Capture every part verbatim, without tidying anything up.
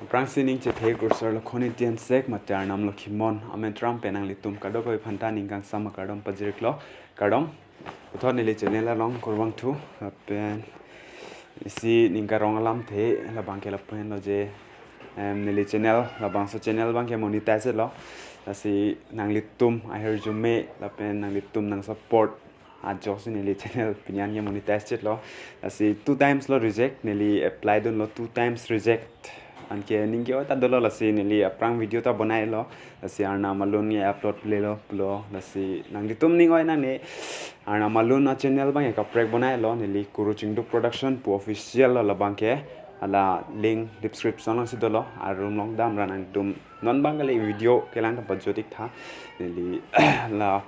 Aphrangsi ning chethe Kurusar Lokhon Ingti Hensek mate Arnam Lokhimon amen tram pen nanglitum kadokave aphanta ning kangsam akardom pajir-iklo, kardom. Puthot neli channel along kurvangthu, lapen isi ning karong alamthe, labangke lapu henlo je, em, neli channel, labangso channel abangke monetize lo. Lasi nanglitum ahirjume lapen nanglitum nang support ajoksi neli channel pini an ke monetize lo. Lasi two times lo reject, neli apply dunlo, two times reject. Anke ning ke-oi ta dolo, lasi neli aphrang video ta bonailo. Lasi Arnam alun ke upload plelo pulo. Lasi nanglitum ning oi nangne, Arnam alun a-channel abang ke kaprek bonailo, neli Kuru Chingduk Production pu official lo labangke. Hala link description alongsi dolo, arum along damra nangtum non abang kali video kelang ta pajut-iktha. Neli la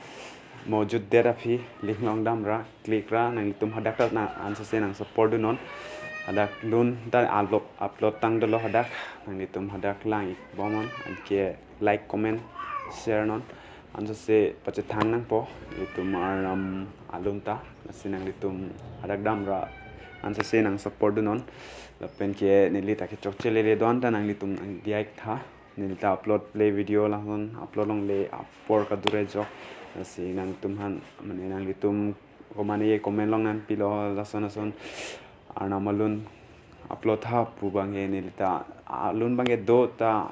mo jutdet aphi link along damra click ra nanglitum hadak ta na ansose nang support dunnon. Hadak lun ta upload, upload tang dolo hadak, nanglitum hadak lang-ik bomnon, anke like, comment, share non. Ansose pachethang nangpo itum Arnam alun ta. Lasi nanglitum hadak damra ansose nang support dunnon. Lapen ke neli ta kechokche lele do-an ta nanglitum nangdiya-iktha. Neli ta upload ple video lason upload longle apor kadure jok. Lasi nangtum aphan, mane nanglitum komane ye comment along nangpilo lason lason Arnam alun upload tha pu abang ke neli ta alun abang ke do ta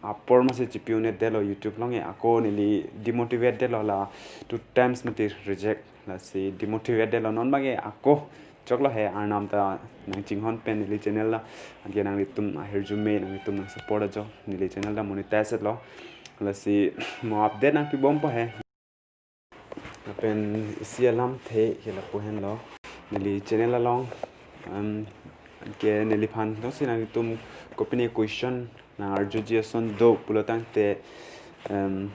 apor masi chipi-un-edetlo YouTube along ke, ako neli demotivate detlo, la two times mati reject. Lasi demotivate detlo, non abang ke ako choklo he, Arnam ta nangchinghon pen neli channel la. Anke nanglitum ahirjume nanglitum nang support ajo neli channel ta monetize lo. Lasi mo update nangpi bompo he. Lapen isi alamthe ke lapu henlo, neli channel along, em, ke neliphan jongsi nanglitum kopine question nang arjuji ason do pulo tangte, em,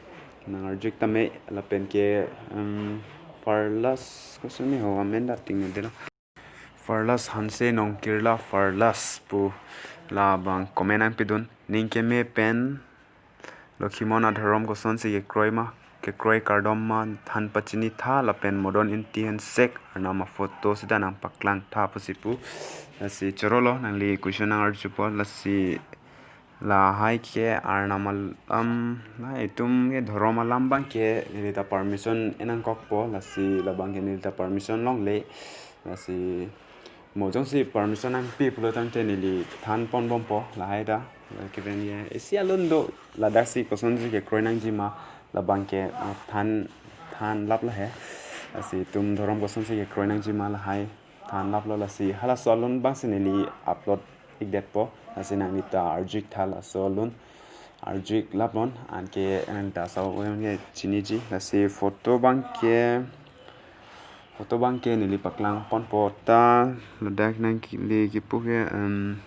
nang arju-ik tame. Lapen ke, em, Farlas, koson ni ho amen da ting delo. Farlas Hanse Nongkirla Farlas pu labang comment nangpidun. Ning keme pen Lokhimon adhorom kosonsi kekroi ma, kekroi kardom ma, than pachini tha, lapen Modon Ingti Hensek Arnam aphoto sita nangpaklang tha pusi pu. Lasi chorolo, nangli question nang arjupo, lasi lahai ke Arnam alam, la itum ke dhorom alam abang ke neli ta permission enangkokpo, lasi labang ke neli ta permission longle. Lasi mo jongsi permission nangpi pulo tangte neli than pon bompo lahai ta. Lakipen ye isi alun do, ladaksi kosonsi kekroi nangji ma, labang ke, ah, than, than laplo he. Lasi itum dhorom kosonsi kekroi nangji ma lahai than laplo, lasi halaso alun abangsi neli upload-ikdetpo. Lasi nangli ta arju-iktha laso alun, arju-ik lapnon, anke nangli ta asap ke chiniji. Lasi photo abang ke, photo abang ke neli paklang ponpo ta, ladak nangli kipu ke, em,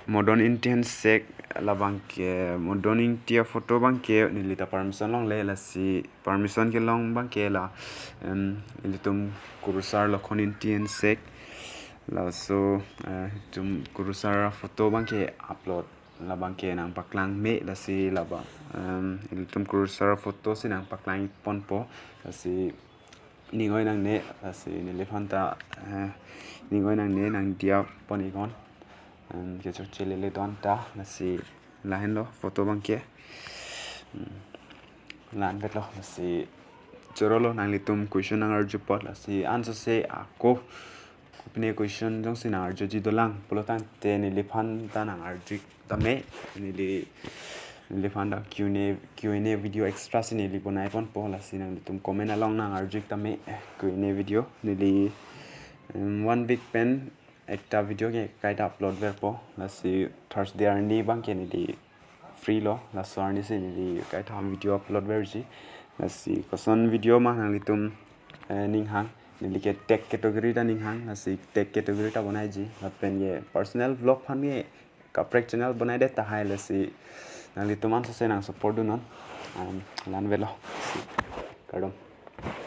Modon Ingti Hensek labang ke, Modon Ingti aphoto abang ke neli ta permission longle, lasi permission kelong abang ke la, em, ilitum Kurusar Lokhon Ingti Hensek. Laso, eh, itum Kurusar aphoto abang ke upload, labang ke nangpaklang me, lasi labang, em, ilitum Kurusar aphoto si nangpaklang ponpo, lasi ning oi nangne, lasi neliphan ta, eh, ning oi nangne nangdiya pon-iknon. Em, kechokche lele do-an ta, lasi lahenlo photo abang ke. Hmm. La-anvetlo, lasi chorolo, nanglitum question nang arjupo, lasi ansose ako kopine question jongsi nang arjuji dolang pulo tangte neliphan ta nang arju-ik tame, neli, neliphan ta Q and A, Q and A video extra si neli bonai ponpo, lasi nanglitum comment along nang arju-ik tame, Q and A video. Neli, em, one week pen ekta video ke kaita upload verpo, lasi Thursday arni abang ke neli free lo, laso arni si neli kaita video upload verji. Lasi koson video ma nanglitum, eh, ning hang, neli ke tech category ta ning hang, lasi tech category ta bonaiji. Lapen ye personal vlog aphan ke kaprek channel bonaidet tahai, lasi nanglitum ansose nang support dunnon. Em, la-anvetlo. Lasi kardom.